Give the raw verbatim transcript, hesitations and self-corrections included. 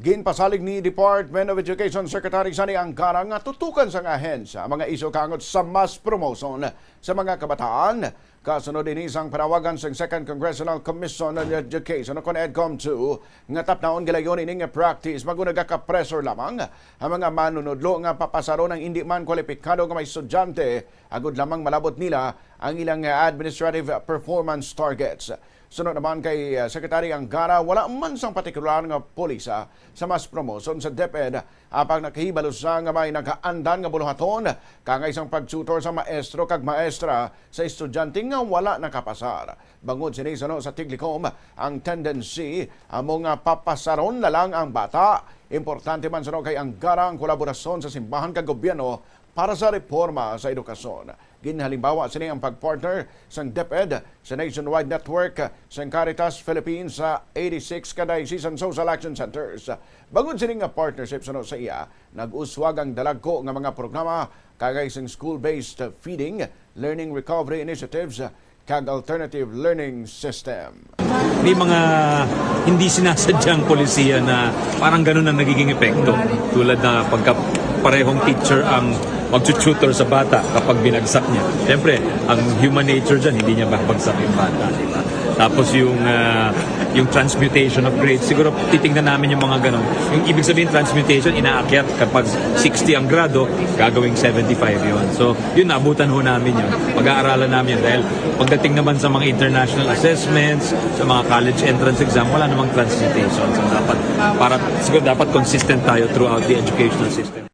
Ginpasalig ni Department of Education Secretary Sonny Angara nga tutukan sang ahensya ang mga isyu kaangod sa mass promotion sa mga kabataan. Kasunod ini sang panawagan sang Second Congressional Commission on Education o kon EDCOM two nga tapnaon gilayon ini nga practice, bag-o nagaka-pressure lamang ang mga manunudlo nga papasaron ang indi man kwalipikado nga mga estudyante agud lamang malabot nila ang ilang administrative performance targets. Suno naman kay, uh, Secretary Angara, wala man sang partikular nga polisa sa mass promotion sa DepEd, apang nakahibalo siya nga may nagaandan nga buluhaton kaangay sang pag-tutor sa maestro kag maestra sa estudyante nga wala nakapasar. Bangod sini, suno sa Tiglikom, ang tendency amo nga papasaron na lang ang bata. Importante man suno kay Angara ang kolaborasyon sa simbahan kag gobyerno para sa reforma sa edukasyon. Ginhalimbawa sini ang pagpartner sang DepEd sa nationwide network sang Caritas Philippines sa eighty-six ka diocesan social action centers. Bangod sini nga partnership, suno sa iya, nag-uswag ang dalagko nga mga programa kaangay sang school-based feeding, learning recovery initiatives, kag alternative learning system. May mga hindi sinasadyang polisiya na parang ganun ang nagiging epekto. Tulad na pagka parehong teacher ang magtututor sa bata kapag binagsak niya. Siyempre, ang human nature dyan, hindi niya babagsak yung bata, di ba? Tapos yung, ah, yung transmutation of grades, siguro titingnan namin yung mga ganun. Yung ibig sabihin, transmutation, inaakyat kapag sixty ang grado, gagawing seventy-five yon. So, yun, naabutan ho namin yun. Pag-aaralan namin yun dahil pagdating naman sa mga international assessments, sa mga college entrance exam, wala namang transmutation. So, dapat, para, siguro dapat consistent tayo throughout the educational system.